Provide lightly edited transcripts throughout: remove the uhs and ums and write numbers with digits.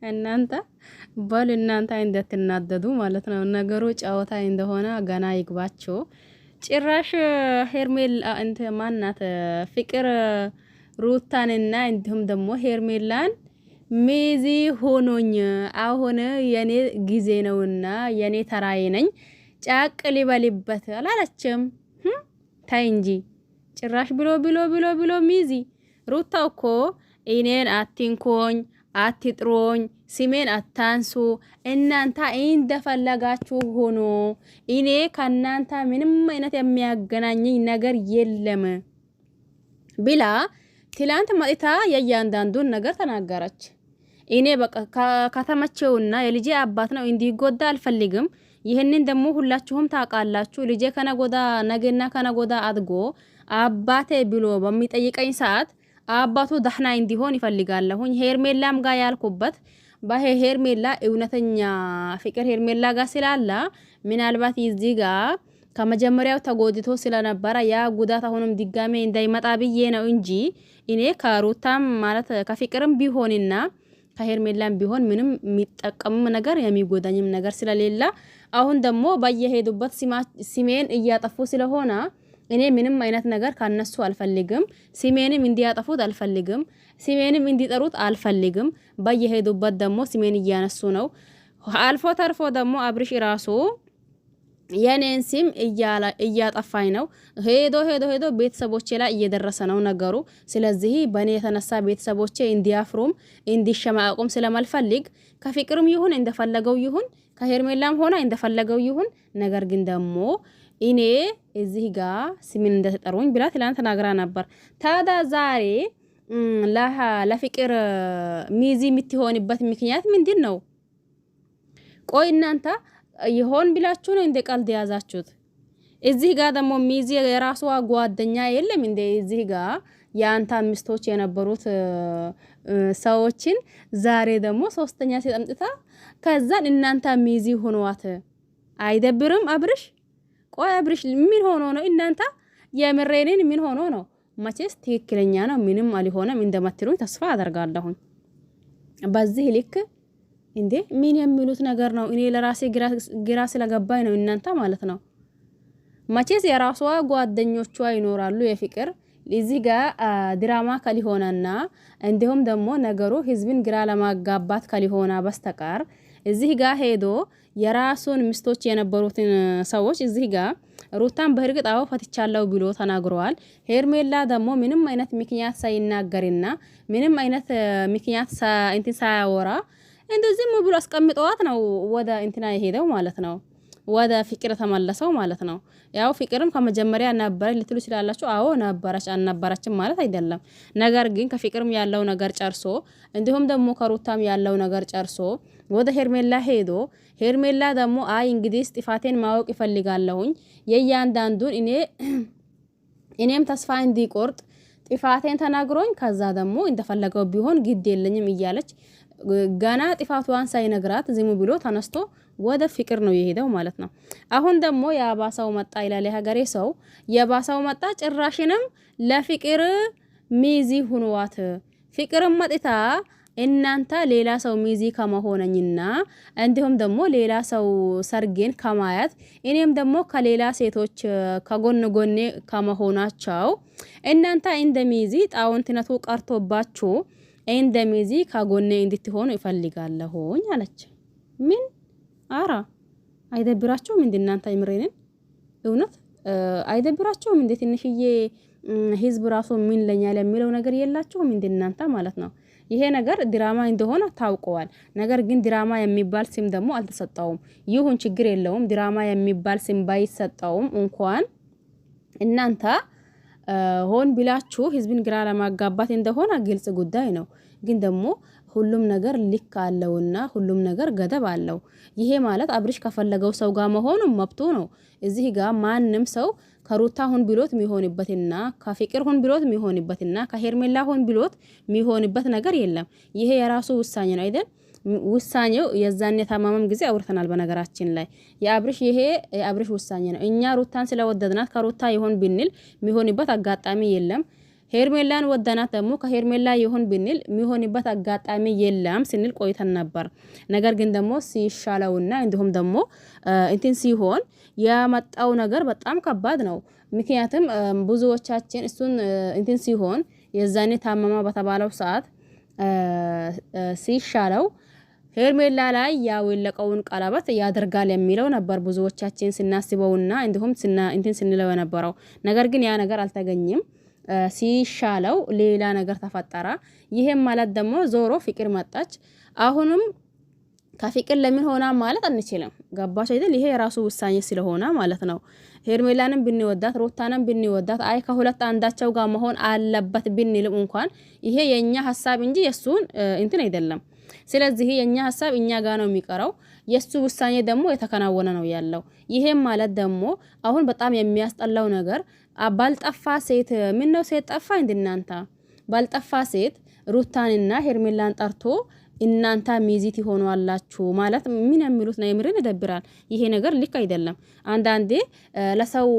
እናንተ በል እናንተ እንደትናደዱ ማለት ነው። ነገሩ ጨዋታ እንደሆነ ገና ይግባቸው። ጭራሽ ሄርሜላ እንት ማናት ፍቅር ሩታንና እንዲሁም ደግሞ ሄርሜላን ሚዚ ሆኖኝ አሁን የኔ ጊዜ ነውና የኔ ተራዬ ነኝ ጫቅ ሊበልበት አላለችም። ታይ እንጂ ጭራሽ ብሎ ብሎ ብሎ ብሎ ሚዚ። ሩታ እኮ እኔን አትንኮኝ፣ አትጥሮኝ፣ ስሜን አታንሱ፣ እናንተ እንደፈለጋችሁ ሆኖ እኔ ከእናንተ ምንም አይነት የሚያገናኘኝ ነገር የለም ብላ ትላንት መጥታ የእያንዳንዱን ነገር ተናገረች። እኔ በቃ ከተመቸውና የልጄ አባት ነው፣ እንዲጎዳ አልፈልግም። ይህንን ደግሞ ሁላችሁም ታውቃላችሁ። ልጄ ከነጎዳ ነገና ከነጎዳ አድጎ አባቴ ብሎ በሚጠይቀኝ ሰዓት አባቱ ደህና እንዲሆን ይፈልጋለሁኝ። ሄርሜላም ጋር ያልኩበት ባሄ ሄርሜላ እውነተኛ ፍቅር ሄርሜላ ጋር ስላለ ምናልባት እዚህ ጋር ከመጀመሪያው ተጎድቶ ስለነበረ ያ ጉዳት አሁንም ድጋሜ እንዳይመጣ ብዬ ነው እንጂ እኔ ከሩታም ማለት ከፍቅርም ቢሆንና ከሄርሜላም ቢሆን ምንም የሚጠቀምም ነገር የሚጎዳኝም ነገር ስለሌለ፣ አሁን ደግሞ በየሄዱበት ስሜን እያጠፉ ስለሆነ እኔ ምንም አይነት ነገር ካነሱ አልፈልግም። ስሜንም እንዲያጠፉት አልፈልግም። ስሜንም እንዲጠሩት አልፈልግም። በየሄዱበት ደግሞ ስሜን እያነሱ ነው። አልፎ ተርፎ ደግሞ አብርሽ ራሱ የኔን ስም እያጠፋኝ ነው። ሄዶ ሄዶ ሄዶ ቤተሰቦቼ ላይ እየደረሰ ነው ነገሩ። ስለዚህ በእኔ የተነሳ ቤተሰቦቼ እንዲያፍሩም እንዲሸማቀቁም ስለማልፈልግ ከፍቅርም ይሁን እንደፈለገው ይሁን፣ ከሄርሜላም ሆነ እንደፈለገው ይሁን፣ ነገር ግን ደግሞ እኔ እዚህ ጋ ስሜን እንደተጠሩኝ ብላ ትላንት ተናግራ ነበር። ታዳ ዛሬ ለፍቅር ሚዚ የምትሆንበት ምክንያት ምንድን ነው? ቆይ እናንተ ይሆን ብላችሁ ነው እንደ ቀልድ የያዛችሁት? እዚህ ጋር ደግሞ ሚዚ የራሷ ጓደኛ የለም እንደ? እዚህ ጋር የአንተ ሚስቶች የነበሩት ሰዎችን ዛሬ ደግሞ ሶስተኛ ሴት አምጥታ ከዛን እናንተ ሚዚ ሆኗት አይደብርም? አብርሽ፣ ቆይ አብርሽ ምን ሆኖ ነው? እናንተ የምሬንን ምን ሆኖ ነው? መቼስ ትክክለኛ ነው ምንም አልሆነም እንደማትሉኝ ተስፋ አደርጋለሁኝ። በዚህ ልክ እንዴ ምን የሚሉት ነገር ነው? እኔ ለራሴ ግራ ስለገባኝ ነው እናንተ ማለት ነው። መቼስ የራሷ ጓደኞቿ ይኖራሉ የፍቅር። እዚህ ጋር ድራማ ከሊሆነና እንዲሁም ደግሞ ነገሩ ህዝብን ግራ ለማጋባት ከሊሆነ በስተቀር እዚህ ጋር ሄዶ የራሱን ሚስቶች የነበሩትን ሰዎች እዚህ ጋር ሩታን በእርግጥ አዎ ፈትቻለሁ ብሎ ተናግረዋል። ሄርሜላ ደግሞ ምንም አይነት ምክንያት ሳይናገርና ምንም አይነት ምክንያት እንትን ሳያወራ እንደዚህ ዝም ብሎ አስቀምጠዋት ነው ወደ እንትና የሄደው ማለት ነው። ወደ ፍቅር ተመለሰው ማለት ነው። ያው ፍቅርም ከመጀመሪያ ነበረች ልትሉ ይችላላችሁ። አዎ ነበረች፣ አልነበረችም ማለት አይደለም። ነገር ግን ከፍቅርም ያለው ነገር ጨርሶ እንዲሁም ደግሞ ከሩታም ያለው ነገር ጨርሶ ወደ ሄርሜላ ሄዶ ሄርሜላ ደግሞ አይ እንግዲህ ጥፋቴን ማወቅ ይፈልጋለሁኝ የእያንዳንዱን እኔም ተስፋ እንዲቆርጥ ጥፋቴን ተናግሮኝ ከዛ ደግሞ እንደፈለገው ቢሆን ግድ የለኝም እያለች ገና ጥፋቷን ሳይነግራት ዝም ብሎ ተነስቶ ወደ ፍቅር ነው የሄደው ማለት ነው። አሁን ደግሞ የባሰው መጣ ይላል የሀገሬ ሰው። የባሰው መጣ፣ ጭራሽንም ለፍቅር ሚዚ ሁኗት። ፍቅርም መጥታ እናንተ ሌላ ሰው ሚዚ ከመሆነኝና እንዲሁም ደግሞ ሌላ ሰው ሰርጌን ከማያት እኔም ደግሞ ከሌላ ሴቶች ከጎን ጎኔ ከመሆናቸው እናንተ እንደ ሚዚ ጣውንትነቱ ቀርቶባችሁ እንደ ሚዚ ከጎኔ እንድትሆኑ ይፈልጋለሁኝ አለች። ምን አራ አይደብራቸውም? እንደ እናንተ ይምሬንን እውነት አይደብራቸውም? እንደ ትንሽዬ ህዝብ ራሱ ምን ለኛል የሚለው ነገር የላቸውም? እንደ እናንተ ማለት ነው። ይሄ ነገር ድራማ እንደሆነ ታውቀዋል። ነገር ግን ድራማ የሚባል ስም ደግሞ አልተሰጠውም። ይሁን ችግር የለውም። ድራማ የሚባል ስም ባይሰጠውም እንኳን እናንተ ሆን ብላችሁ ህዝብን ግራ ለማጋባት እንደሆነ ግልጽ ጉዳይ ነው። ግን ደግሞ ሁሉም ነገር ልክ አለውና ሁሉም ነገር ገደብ አለው። ይሄ ማለት አብርሽ ከፈለገው ሰው ጋር መሆኑ መብቱ ነው። እዚህ ጋር ማንም ሰው ከሩታ ሁን ብሎት የሚሆንበትና ከፍቅር ሁን ብሎት የሚሆንበትና ከሄርሜላ ሁን ብሎት የሚሆንበት ነገር የለም። ይሄ የራሱ ውሳኔ ነው አይደል? ውሳኔው የዛን የታመመም ጊዜ አውርተናል። በነገራችን ላይ የአብርሽ ይሄ የአብርሽ ውሳኔ ነው። እኛ ሩታን ስለወደድናት ከሩታ ይሆን ብንል የሚሆንበት አጋጣሚ የለም። ሄርሜላን ወደናት ደግሞ ከሄርሜላ ይሁን ብንል የሚሆንበት አጋጣሚ የለም ስንል ቆይተን ነበር። ነገር ግን ደግሞ ሲሻለውና እንዲሁም ደግሞ እንትን ሲሆን ያመጣው ነገር በጣም ከባድ ነው። ምክንያቱም ብዙዎቻችን እሱን እንትን ሲሆን የዛኔ ታመማ በተባለው ሰዓት ሲሻለው ሄርሜላ ላይ ያወለቀውን ቀለበት ያደርጋል የሚለው ነበር ብዙዎቻችን ስናስበውና እንዲሁም እንትን ስንለው የነበረው። ነገር ግን ያ ነገር አልተገኘም። ሲሻለው ሌላ ነገር ተፈጠረ። ይሄም ማለት ደግሞ ዞሮ ፍቅር መጣች። አሁንም ከፍቅር ለምን ሆና ማለት አንችልም። ገባሽ አይደል? ይሄ የራሱ ውሳኔ ስለሆነ ማለት ነው። ሄርሜላንም ብንወዳት ሩታንም ብንወዳት አይ ከሁለት አንዳቸው ጋር መሆን አለበት ብንልም እንኳን ይሄ የኛ ሀሳብ እንጂ የሱን እንትን አይደለም። ስለዚህ የኛ ሀሳብ እኛ ጋር ነው የሚቀረው። የሱ ውሳኔ ደግሞ የተከናወነ ነው ያለው። ይሄም ማለት ደግሞ አሁን በጣም የሚያስጠላው ነገር ባልጠፋ ሴት፣ ምን ነው ሴት ጠፋ እንድናንተ ባልጠፋ ሴት ሩታንና ሄርሜላን ጠርቶ እናንተ ሚዚት ይሆኗላችሁ ማለት ምን የሚሉት ነው? የምርን ይደብራል። ይሄ ነገር ልክ አይደለም። አንዳንዴ ለሰው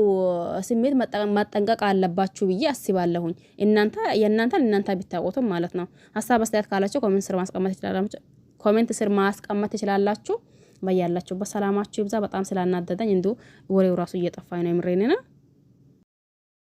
ስሜት መጠንቀቅ አለባችሁ ብዬ አስባለሁኝ። እናንተ የእናንተን እናንተ ቢታወቱም ማለት ነው። ሀሳብ አስተያየት ካላችሁ comment ስር ማስቀመጥ ትችላላችሁ። Comment ስር ማስቀመጥ ትችላላችሁ። በያላችሁበት ሰላማችሁ ይብዛ። በጣም ስላናደደኝ እንዲሁ ወሬው ራሱ እየጠፋኝ ነው የምሬን።